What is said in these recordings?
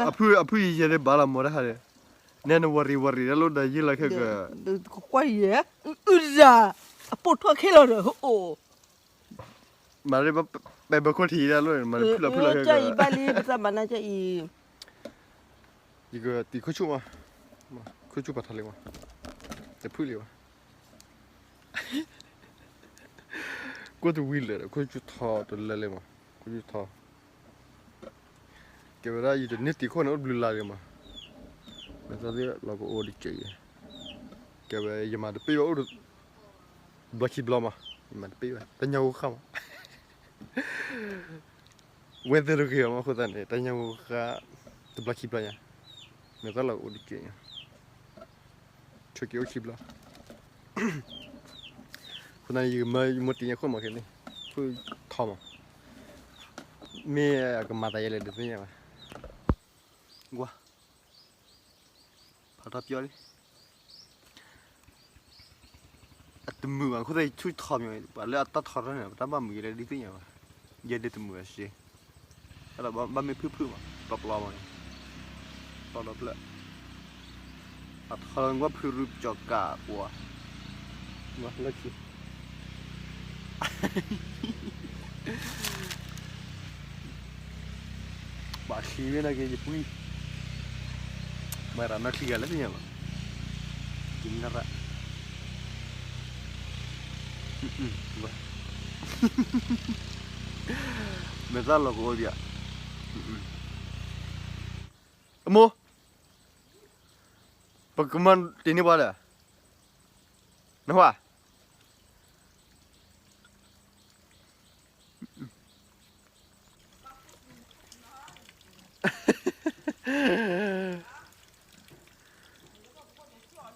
အဖုအဖုယဲယဲဒ်ဘၣ်လီၤမ့ၢ်တဟါဒီး, နဲနဝၤရံၤဝၤရံၤတၢ်လိၣ်ဒီးယ့ၢ်လီၤခဲက, ကွၢ်ယဲ, အုဒၣ်, အပိာ်ထွဲခဲလီၤဒီး, မၤရ့, ပဲဘၢခိၣ်ထံးဒၣ်လိၣ်, မၤဖုၣ်လီၤဖုၣ်လီၤခဲက, အံၤဘၣ်လံ ပသးမၤနၤကအံၤ, ယကတံၤခိၣ်ဆူၣ်မး, ခိၣ်ဆူၣ်ပာ်ထီၣ်လံမး, တဖုၣ်လံဘၣ်, ကိၣ်တဝံၤလၢာ်ဒီး ခိၣ်ဆူၣ်ထီတလၢလံမး, ခိၣ်ဆူၣ်ထီ ကဲဝဲဒၣ်ယတန့ၢ်တံၤခိၣ်န့ၣ်အိၣ်တဘျုးလါလံမး, မ့ၢ်သးသ့ၣ်လီၤကအိၣ်တကဲးအံၤ, ကဲဝဲယမၤတပ့ၢ်ဘၣ်အိၣ်တဘျီခံဘျီမး, ယမၤတပ့ၢ်ဘၣ် တၢ်ညါဂိၢ်ဃၣ်မး, ဝဲသ့ၣ်တဂ့ၤအီၤမးအဃိသတးန့ၣ် တၢ်ညါဂိၢ်ဃၣ် တဘျီခံဘျီညါ, မ့ၢ်သးလီၤကအိၣ်တကဲးညါ ဆိးက့အိၣ်ခံဘျီ, အဃိသတးန့ၣ် ယကမၢယမိၢ်တံၤညါခိၣ်မးခဲန့ၣ်, ခိၣ်ထီမး, မ့ၢ်အကမၤသးယဲလဲၣ်ဒုးသ့ၣ်ညါဘၣ်, ကွၢ်, ဖးထီပၠီလံ, အတမုာ်ဘၣ် ခိၣ်သ့ၣ်ဆူၣ်ထီမး, ပှၤလၢအတၢ်ထီထီန့ၣ် ပတၢ်ဘၣ်မုာ်က့ၤလၢဒုးသ့ၣ်ညါဘၣ်, ယဲဒုးတမုာ်ဘၣ်စ့ ဘၣ်မ့ၢ်ဖုၣ်ဖုၣ်မး ပျီပျီမးန့ၣ်, ပျီဒီဖျၢၣ်, အထီလၢကွၢ်ဖုရူကၠီၤကးပှၤ, လၢခံ, ဘၣ်ချံဝဲဒၣ်က့ၤယပှံၢ်, မၤရၤနီၢ်ချံဂၤလၢသ့ၣ်ညါလီၤ, ကနရၣ် မ့ၢ်သးလီၤကအိၣ်ဒံးဧါ, အမိၢ်, ပကမၤတ့ၢ်န့ၢ်ပှၤဒီး, နဟါ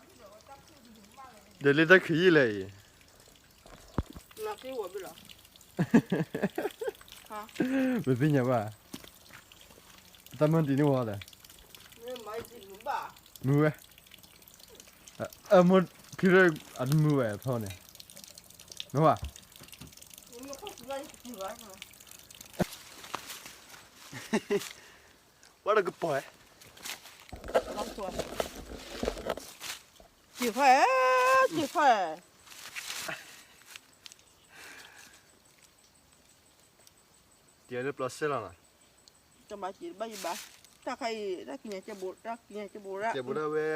ဒီးလၢတၢ်ခုးယံာ်လဲၣ်အံၤ, ပသ့ၣ်ညါဘၣ်, တၢ်မၢတံၢ်န့ၢ်ဝဲဒီး, မုာ်ဝဲ, အမိၢ်ခံရၢအတမုာ်ဝဲထီန့ၣ်, နဟါ ဝဲဒီးကပီၤ, စံၣ်ဖဲ, စံၣ်ဖဲ, တံၤလၢပျီစဲလီၤနီၤ, တဘၣ်စံၣ်ဘၣ်ယဘၣ်, တၢ်ခါအံၤ တၢ်ကညးကဲဘိ, တၢ်ကညးကဲဘိရၣ်, ကဲဘိဒၣ်ဝဲ,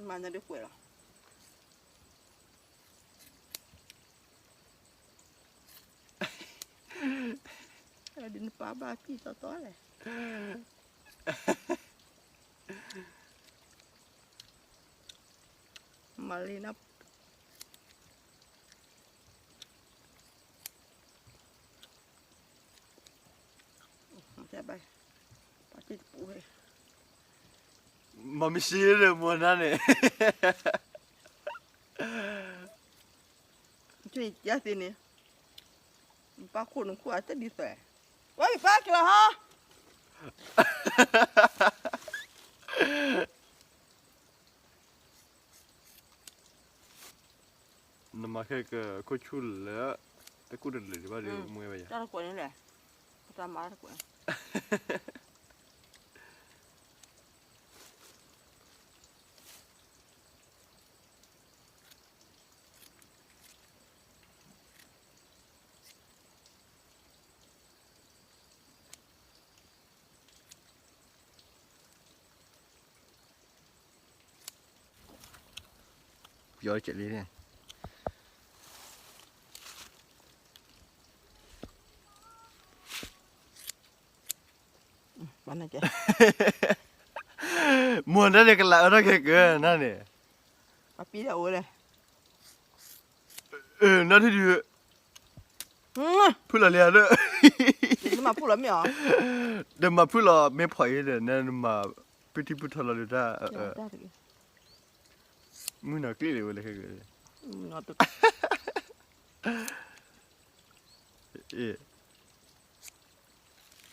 မၤနၤဒ်ကွဲးလီၤ. ဒ်နပၢ်ဘၣ်ကံၢ်တီတီလဲၣ်. မၤလံနီၤ. မၤမ့ၢ်စ့ဒီးမၤနၤန့ၣ် ယသ့န့ၣ်, ပၢ်ခိၣ်နခိၣ်အတဒ်သိး, ဝဲပၢ်ကျၢၤဟီ. နမၤခဲကခိၣ်ဆူၣ်လၢ တကူၣ်တလၢာ်ဒံးဘၣ်ဒီး မွဲဝဲယၤ တၢ်တကွဲးန့ၣ်လဲၣ်, ပတၢ်မၤတကွဲး ပယီၤကဲးလံန့ၣ်, မိၢ်နၤန့ၣ် ကလးအၢထီၣ်ခဲကနၤန့ၣ်, အပံဒၣ်အိၣ်လဲၣ်. နီၢ်ထံၣ်ဒုး ဖုၣ်လီၤလံဧါဒီး, နမၤဖုၣ်လီၤမ့ၢ်အီၤ, ဒီးမၤဖုၣ်လီၤမ့ၢ်ဖီၣ်အံၤဒီး နမၤပုၢ်ထံပုၢ်ထီလီၤဒုးတၢ်, မုၢ်နီၤကျ့ၣ်လံဝဲလၢခဲက,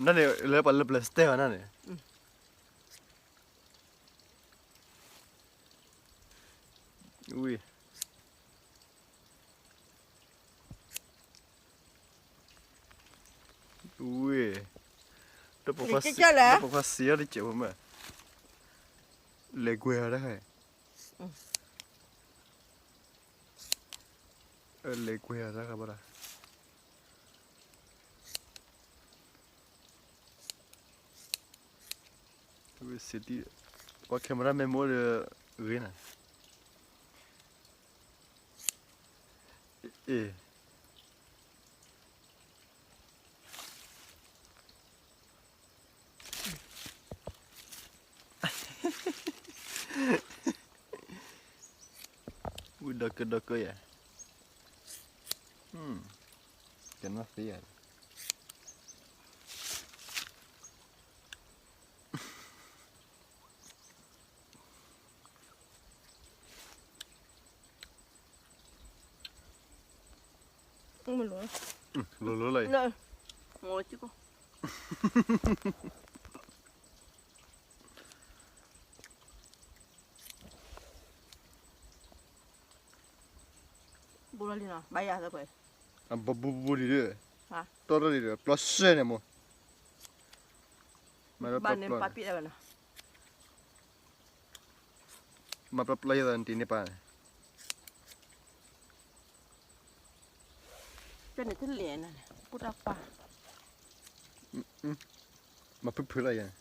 နန့ၣ် လၢပှၤလၢပျၢၤစတဲဝဲနန့ၣ်. ဝံၤ ဝ့ၢ်, တၢ်ပိာ်ခွါစံးအီၤတစဲးဖိမး, လဲၤကွဲၤအီၤတခါ, လဲၤကွဲၤအီၤတခါဘၣ်ဒီး ဝ့ၢ်စံး, ပှၤ camera man မ့ၢ်အိၣ်ဒီး ဂ့ၤနၤ, အ့ၣ် ဝံၤဒီးကဒီးကယၤ, ကနၣ်သ့ယၤ, လိၤလိၤလီၤအံၤ, ဘိလီၤလံနီၤ, ဘၣ်ယၤသပှဲၤ, ဘိဘိဘိလံဒီး, တီၢ်ထီၣ်လံဒီး ပျီစဲန့ၣ်မိၢ်, ဘၣ်န့ၣ်ပာ်ပ့ၣ်လၢၤဘၣ်နီၤ, မၤပျီပျီယဲၢ်သးနတံၤန့ၢ်ပၢ်န့ၣ်, ကန့ၣ်တလဲၤနၤန့ၣ် ပူတၢ်ပၢ်, မၤဖုၣ်ဖုၣ်လီၤယဲၢ်န့ၣ်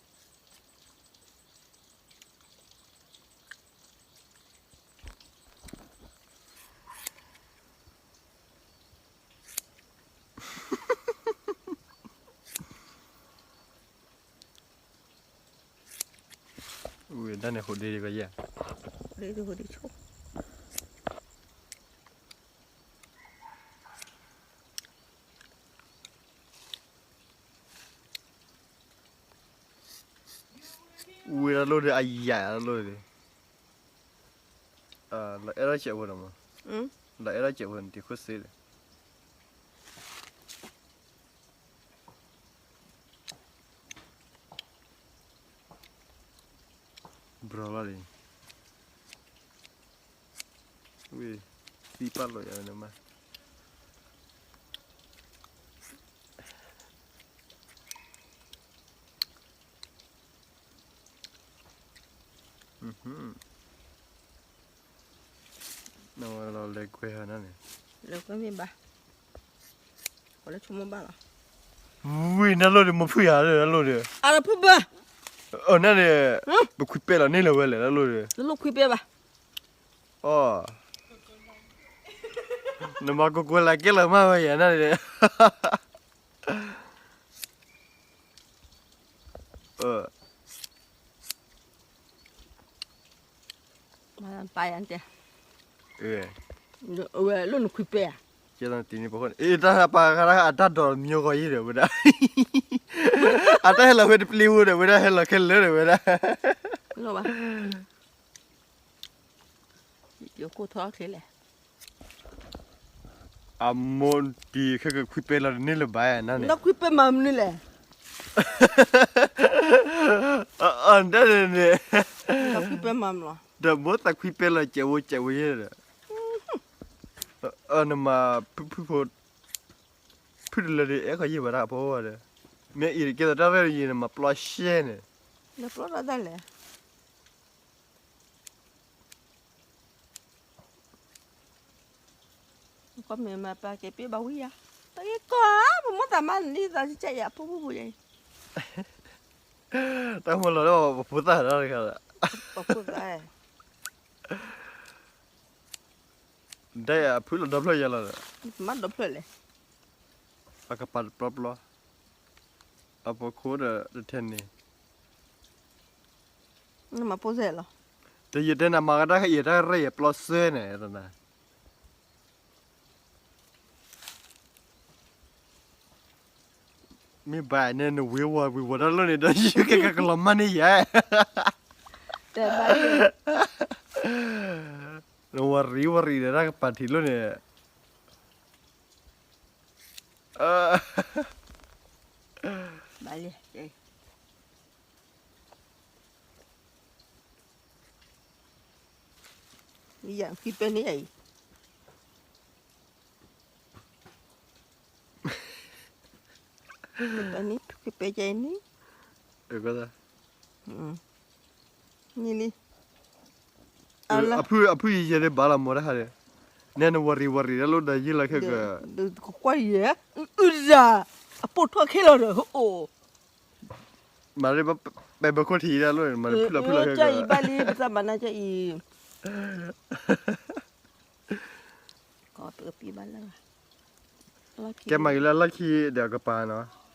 ဝံၤဒၣ်န့ၣ် ဟိးဒ့ဒ့ကယဲၢ်, ဝံၤတၢ်လိၣ်ဒီးအယၤတၢ်လိၣ်ဒီး, လီၤအဲၣ်ဒိးစဲးဖိဒီးမး, လီၤအဲၣ်ဒိးစဲးဖိန့ၣ် တံၤခိၣ်စ့ဒီး ဘြီလီၤလံ, ဝံၤ, သံပာ်လီၤယၤန့ၣ်မး, နဝဲလီၤလဲၤကွဲၤဟဲန့ၣ်, လဲၤကွဲၤမ့ၢ်ဘၣ်, ပှၤလၢဆိကမိၣ်ဘၣ်လီၤ, ဝံၤနလိၣ်ဒီး မ့ၢ်ဖုၣ်ယၤလၢနလိၣ်ဒီး, အဖုၣ်ဘၣ်, အန့ၣ်န့ၣ်, ပခွံပဲလီၤန့ၣ်လၢၤဝဲလဲၣ် နလိၣ်ဒီး, နလိၣ်ခွံပဲဘၣ်, အီ, နမၤကိးကွဲလၢကဲလၢၤမးဝဲယၤန့ၣ်, ပၢ်ယၤတဲ, ဝဲလိၣ်နခွံပဲဧါ, ကဲသးတံၤန့ၢ်ပၢ်ဃိန့ၣ် အ့ၣ် တၢ်ပာ်ဃာ်တၢ်အတၢ်ဒိးမညီဂီၢ်ယံၤဒီးဝဲဒၣ်, အတၢ်ဟဲလီၤဝဲတပျံၤဝဲဒီးဝဲဒၣ် ဟဲလီၤခဲလၢာ်ဒီးဝဲဒၣ်, ယကိၢ်ထီၣ်ချ့လဲၣ်, အမိၢ်တံၤခဲကခွံပဲလီၤန့ၣ်လၢၤဘၣ်နၤန့ၣ်, နခွံပဲမၤမနုၤလဲၣ်, အဒၣ်န့ၣ်န့ၣ်, ခွံပဲမၤမနုၤလဲၣ်, ဒီးမိၢ်သးခွံပဲလီၤ ကဲးဝဲကဲးဝဲယဲဒီး, နမၤဖုၣ်ဖုၣ်ဖိ, ဖုၣ်တလၢဒီး အဲၣ်ခီယံာ်ဘၣ်တၢ်အဖိဒီး, မ့ၢ်အံၤကဲသိးတၢ်ရဲၣ်ယံၤန့ၣ် မၤပျီရှဲန့ၣ်, နပျီတၢ်လဲၣ် ကီၢ်မ့ၢ်မၤပာ်ကဲပ့ၢ်ဘၣ်ဝံၤယါ, တၢ်ဂ့ၢ်ကီၢ်ဧါ, ပမိၢ်သးမါန့ၣ်သးကဲယါ ဖုၣ်ဖုၣ်ဖုၣ်ယါအံၤ, တၢ်မိၢ်လီၤလၢပဖိသၣ်တၢ်တခါ, ပဖိသၣ်, ဒ်အဖုၣ်လီၤဒီဖျၢၣ်ယါလီၤဒီး, မၤဒီဖျၢၣ်လဲၣ်, အကပၤတပျီပျီ, အဖိခိၣ်ဒီးတထဲန့ၣ်, နမၤပိၢ်စဲလီၤ, တယတဲနမၤကတၢ်ခဲအံၤတၢ်ရဲၣ်ယပျီစဲန့ၣ်, မ့ၢ်ဘၣ်န့ၣ် နဝံၤဝီၤဝံၤဝီၤတၢ်လိၣ်န့ၣ် ဒီးယကကလီၤမၢ်န့ၢ်ယၤ, နဝီၤရံဝီၤရံဒီးတၢ်ကပၤထံးလိၣ်န့ၣ်, ဘၣ်လံ ယံၤပဲန့ၣ်ယံၤ, တၢ်န့ၣ် ထုကဖဲကဲအံၤန့ၣ်, န့ၣ်လံ, အဖုအဖုယဲယဲဒၣ်ဘၣ်လီၤမ့ၢ်တၢ်ခါဒီး, နဲနဝီၤရံၤဝီၤရံၤဒၣ်လိာ်ဒီးယံာ်လီၤခဲက, ကွၢ်ယဲ, အုဒၣ်, အပိာ်ထွဲခဲလီၤဒီး အိၣ်, မၤလၢ ပဲဘၢခိၣ်ထံးဒၣ်လိာ် မၤလၢဖုလီၤဖုလီၤခဲက, ကဲမၤက့ၤလၢအလီၢ်ခံဒီးအကပၤနီၤ.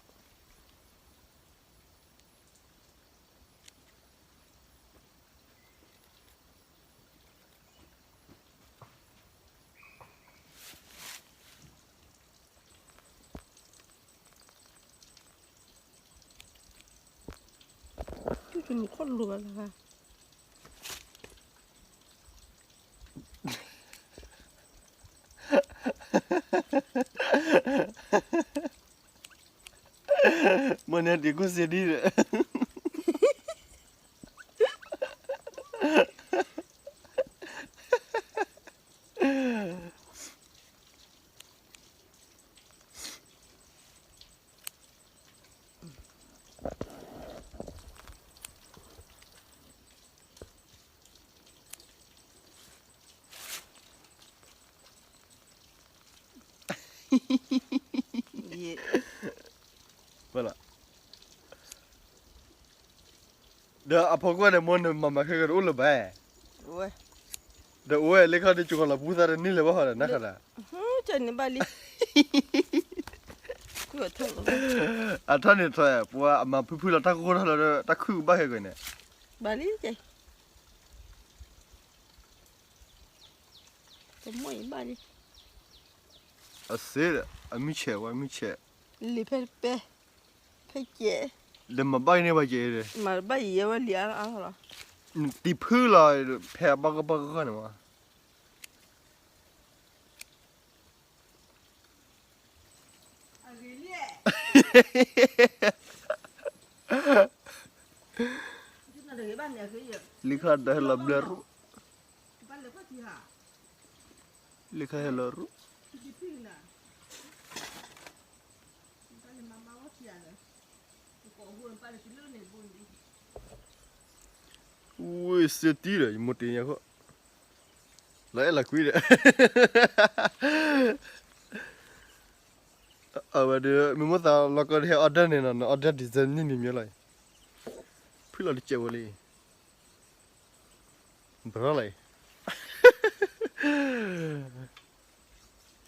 မ့ၢ်န့ၣ်ဒံးကူစ့ဒံးဒီး ဒီးအဖီခိၣ်န့ၣ် မိၢ်နမၤမၤခဲကဒီးအိၣ်လၢၤဘၣ်, ဒီးအိၣ်ဝဲလၢခီဒီး ကကီၤလီၤပူသးတန့ၢ်လၢၤဘၣ်ဃီဒီး နၢ်ဃီဒီး, အထီၣ်န့ၣ်ထီၣ် ပှၤအမၤဖုဖုလီၤ တၢ်ကဃိထီၣ်လီၤဒီး တၢ်ခုၣ်ကဘၣ်ခဲကန့ၣ်, ဘၣ်လံ, တမ့ၢ်ဘၣ်လံ, အစ့ဒီး အမုၢ်ဆဲးဝဲမုၢ်ဆဲး, လံာ်ဖဲပဲ, ဖဲကဲ, ဒီးမၤဘၣ်ကန့ၢ်ဝဲကဲဒီး, မၤဘၣ်ယဲဝဲလံာ်အါလီၤ, နတံၤဖုလီၤ, ဖဲအဘၣ်ကဘၣ်ကဃီန့ၣ်မး လံခါဒီးဟဲလီၤဘျၢရူၣ်, လံခါဟဲလီၤရူၣ်, ဝ့ၢ်စ့တံၢ်ဒီး ယမိၢ်တ့ၢ်ညါခီ, လီၤအဲၣ်လီၤကွံဒီး, အဝဲဒီး မ့ၢ်မိၢ်သးလီၤကီတဟဲ order န့ၣ်နီၤ န order design န့ၣ်န့ၣ်မ့ၢ်လီၤ, ဖုလီၤတစဲးဝဲလံ, ဘြီလီၤ,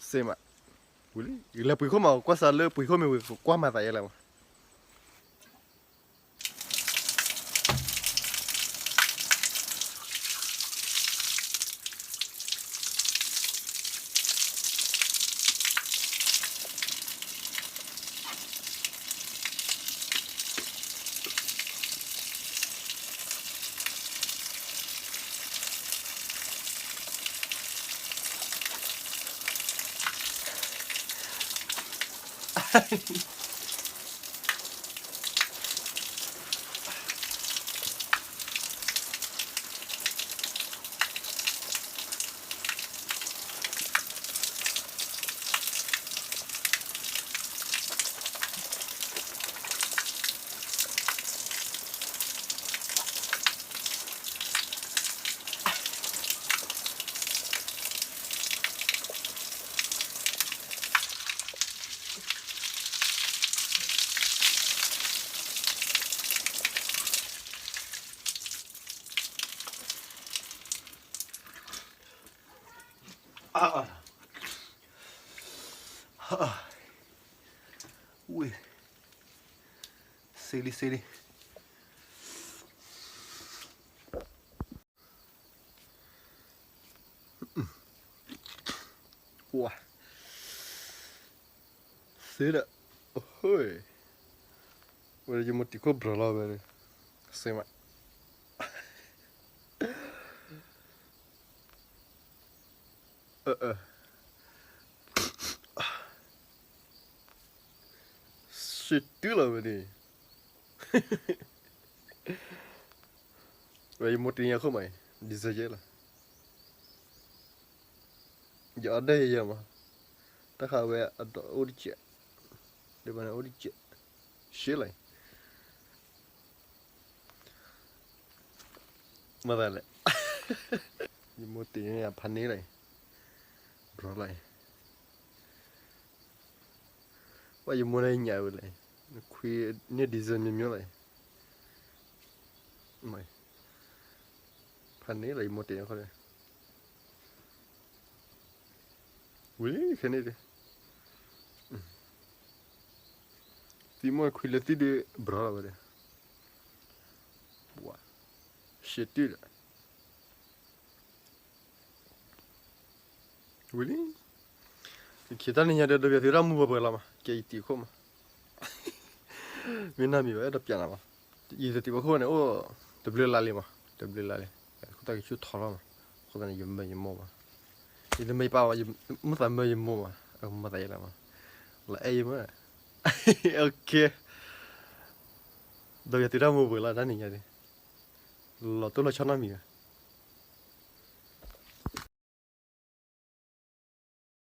စ့မး, ဝံၤလံ ယလဲၤပှ့ၤခိၣ်မး ကွၢ်စးလၢပှ့ၤခိၣ်မ့ၢ်ဝံၤ ကွၢ်မၤသးယဲလၢမး ဝ့ၢ်, စ့လံ စ့လံ. ဝါ, စ့ဒီး, ဝဲဒၣ်ယမိၢ်တံၤခိၣ်ဘြီလီၤဝဲ, စ့မး. စ့တုၤလီၤဝဲန့ၣ်, ဝဲယမိၢ်တ့ၢ်ညါခိၣ်မး, ဒ်စ့ယဲလီၤ, ယအီၣ်ဒၣ်ယဲယဲမး, တၢ်ဃးဝဲအဒိးအိၣ်တစဲး, ဒ်ဘၣ်န့ၣ်အိၣ်တစဲး ရှဲလီၤအံၤ, မၤသးလဲၣ်, ယမိၢ်တ့ၢ်န့ၣ်အဖးန့ၢ်လီၤအံၤ, ဘျီလီၤအံၤ, ပှၤယမိၢ်န့ၣ်ညၣ်ဝဲလီၤ, ခွံန့ၢ် design မျိုးမျိုးလီၤအံၤ, ဖးန့ၢ်လီၤ ယမိၢ်တ့ၢ်န့ၣ်ခီဒီး ဝံၤလံခဲန့ၣ်ဒီး, သံမိၢ်ခွံလၢသံဒီး ဘြီလီၤဝဲဒီး, ပှၤ, ရှဲတုၤဒီး, ဝံၤလံ, ယခံတၢ်နံၤညါဒီး ဒီးပျၢ်သုတၢ်မူပှဲၤပှဲၤလီၤမး ကဲယတံၤခိၣ်မး, မ့ၢ်နီတမံၤဘၣ် အဲၣ်ဒိးပျၢ်နၤမး, ယတံၤခိၣ်န့ၣ်အိၣ် တဘျုးလါလံမး တဘျုးလါလံ, အဃိသတးကဆူၣ်ထီလီၤမး, အဃိသတးန့ၣ် ယမၢယမိၢ်မး, ယတမၢယပၢ်ဘၣ်, မ့ၢ်သးမၢယမိၢ်မး အကမၤသးယဲလၢမး, လၢအဲၣ်ယမး, OK, ဒီးပျၢ်သုတၢ်မူပှဲၤလီၤတၢ်နံၤညါဒီး, လီၤတိၢ်လီၤဆီနီတမံၤဘၣ်,